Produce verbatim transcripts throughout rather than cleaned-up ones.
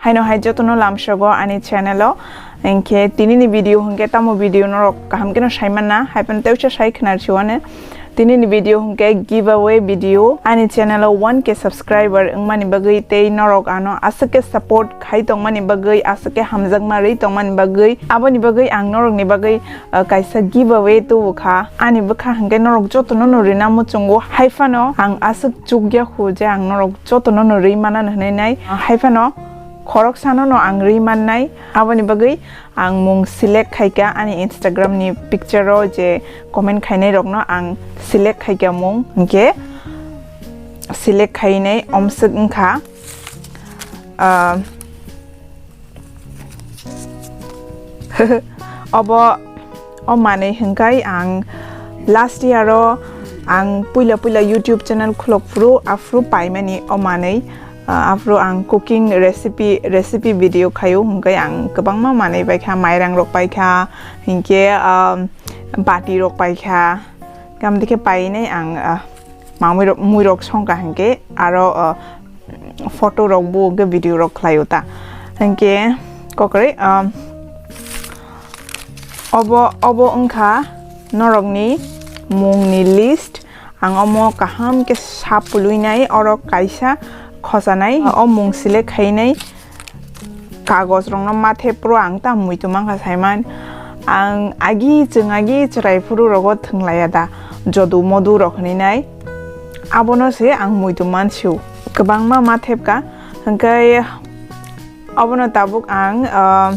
Ano hai jotono lamsogo ani channel o. Hinkhe tinini video hinkhe tamo video norok kaham kheno saimanna, hai phano tei usa sai khwnar siwano. Tinini video hinkhe giveaway video. Ani channel o one K subscriber wngmani bagwi tei norok ano aswk khe support khai tongmani bagwi, aswk khe hamjakma rwi tongmani bagwi, aboni bagwi ang norokni bagwi, uh, kaisa giveaway tubu kha. Ani bwkha hinkhe norok jotono no rina muchungo, hai phano ang aswk chukya khu je ang norok jotono no rwi mana hwnwi nai. Uh, hai phano khoroksano no ang rwi mannai, aboni bagwi ang mung select khaika, ani Instagram ni picture o je comment khainai rokno ang select khaika mung, hinkhe select khainai omswk wngkha. Ah, obo, o manwi hwnkhai ang last year o ang puila puila YouTube channel khulok phuru aphuru paimani o manwi. Ah, aphuru ang cooking recipe, recipe video khaio, hwnkhe ang kwbangma manwi paikha, mairang rok paikha, hinkhe, um, bati rok paikha, kamdikhe painai ang, ah, mamwi rok, mui rok songkha hinkhe aro, ah, photo rok bo hwnkhe video rok khlaio ta, hinkhe kokre, um, obo, obo wngkha norokni mungni list. Ang omo kaham khe sap pulwinai, oro kaisa khosanai, o mung select khainai kagoj rokno mathe phuru ang ta muitu mankha saiman. Ang agi chwng agi chwrai phuru rogo thwnglaiya da, jodu modu rok hwnwi nai. Abono se ang muitu mansio. Kwbangma mathepka, hwnkhe obono tabuk ang, ah,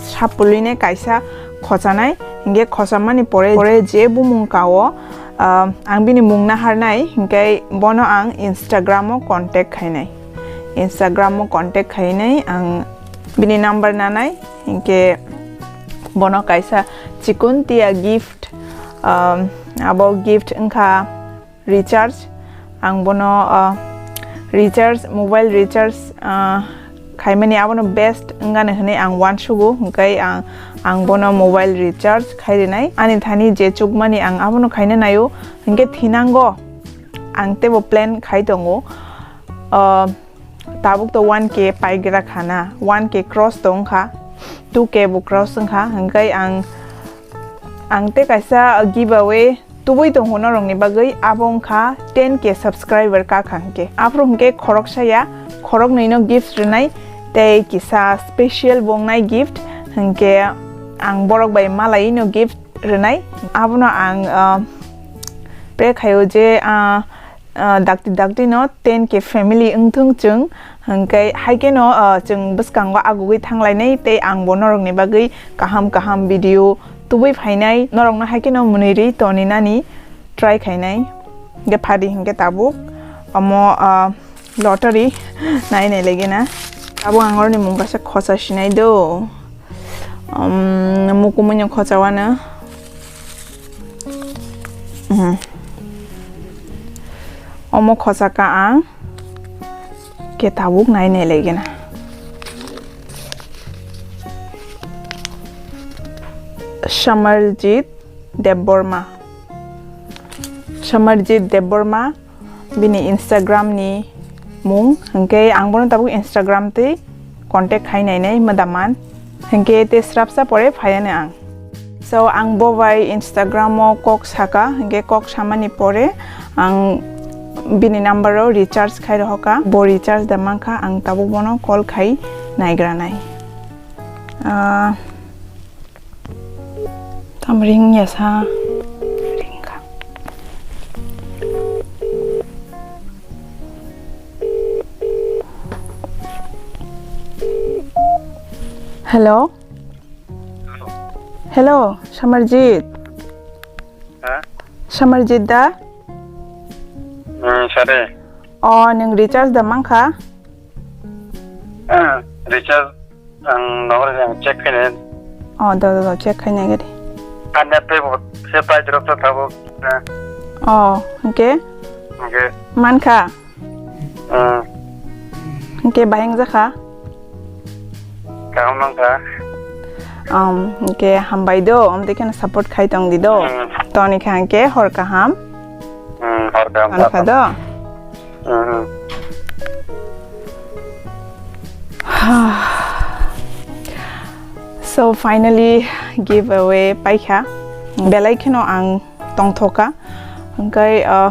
sap pulwinai kaisa khosanai, hinkhe khosamani pore, pore je bumung kao, ah, ang bini mung naharnai, hinkhe bono ang Instagram o contact khainai. Instagram o contact khainai, ang bini number nanai, hinkhe bono kaisa chikon tia gift, ah, abo gift wngkha recharge. Ang bono, ah, recharge, mobile recharge, ah, khaimani abono best wngani hwnwi ang uansugo, hwnkhe ang, ang bono mobile recharge khai rinai. Ani thani je chukmani ang abono khaina naio, hwnkhe thinango ang teibo plan khai tongo. Ah, tabuk to one K paigra khana, one K cross tong kha, two K bo cross wng kha, hwnkhe ang, ang tei kaisa giveaway tubui tongo norokni bagwi, abo wngkha ten K subscriber kakha hwnkhe. Aphuru hwnkhe khoroksa ya, khoroknwi no gift rwnai, tei kisa special bo wngnai gift, hwnkhe ang borok bai malaiwi no gift rwnai. Abono ang, ah, pray khaio je, ah, ah, dakti dakti no ten K family wngthung chwng, hwnkhe hai kheno, ah, chwng bwskango agugwi thanglainai tei ang bo norokni bagwi kaham kaham video tubui phainai, norokno hai kheno mwnwi rwi toni nani try khainai. Hwnkhe phadi hwnkhe tabuk omo, ah, lottery nai nai lagi na. Tabuk ang oroni mung kaisa khosa sinai do. Um, mukumui no khosa wano. Mhm. Omo khosa ka ang. Khe tabuk nai nai lagi na. Samarjit Debbarma. Samarjit Debbarma, bini Instagram ni mung, hwnkhe ang bono tabuk Instagram twi contact khai nainai, mwdaman. Hwnkhe tei srapsa pore phaiya ne ang. So, ang bo bai Instagram o kok saka, hwnkhe kok samani pore ang bini number o recharge khai rohoka. Bo recharge da mankha, ang tabuk bono call khai naigra nai. Ah, tam ring ya sa ring kha. Hello. Hello, Samarjit. Ha? Samarjit da? Hmm, sare. Oh, nung recharge da mankha? Ah, recharge ang nohor ang check khainai. Oh, do, do, do, check khainai gari. Ane pe bo se pai drop ta thabo. Oh, okay. Okay. Mankha? Hmm. Hwnkhe bahai wngjakha? Kaham wngkha. Um, hwnkhe hambai do, amtwi kheno support khai tong di do. Hmm. Toni kha hwnkhe hor kaham. Hmm, hor kaham. Ano kha do? Hmm. So finally giveaway paikha, belai kheno ang tongthoka, hwnkhe uh,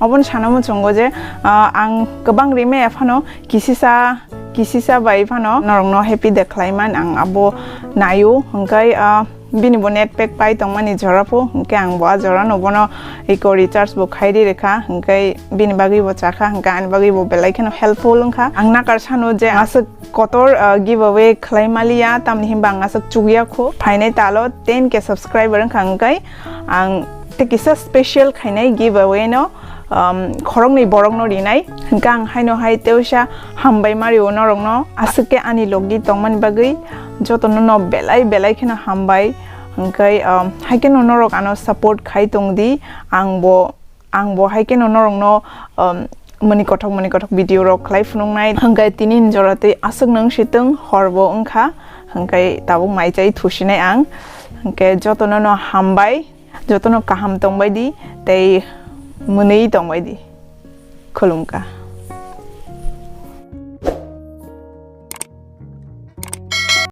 oboni sana muchungo je uh, ang kwbang rimaya phano kisisa kisisa bai phano norokno happy de khlaiman ang abo naio, hwnkhe uh, bini bo net pack pai tongmani jora pho, hwnkhe ang bo a jora no bono eko recharge bo khai ri rwkha, hwnkhe bini bagwi bo chakha, hwnkhe ani bagwi bo belai kheno helpful wngkha. Ang nakar sano je aswk kotor uh, giveaway khlai maliya, tamni hwnba ang aswk chukya kho. Phainai talo ten K subscriber wngkha, hwnkhe ang tei kisa special khainai giveaway no um, khoroknwi borokno rinai. Hwnkhe ang haino hai teisa hambai mario norokno, aswk khe ani logi tongmani bagwi jotono no belai belai kheno hambai. Hwnkhe um, hai kheno norok ano support khai tong di, ang bo ang bo hai kheno norokno um, mani kothok mani kothok video rok khlai phunuknai. Hwnkhe tini ni jora tei aswk nung sitwng hor bo wngkha, hwnkhe tabuk mai chai thusinai ang. Hwnkhe jotono no hambai, jotono kaham tongbai di tei mwnwi tongbai di. Khulumkha.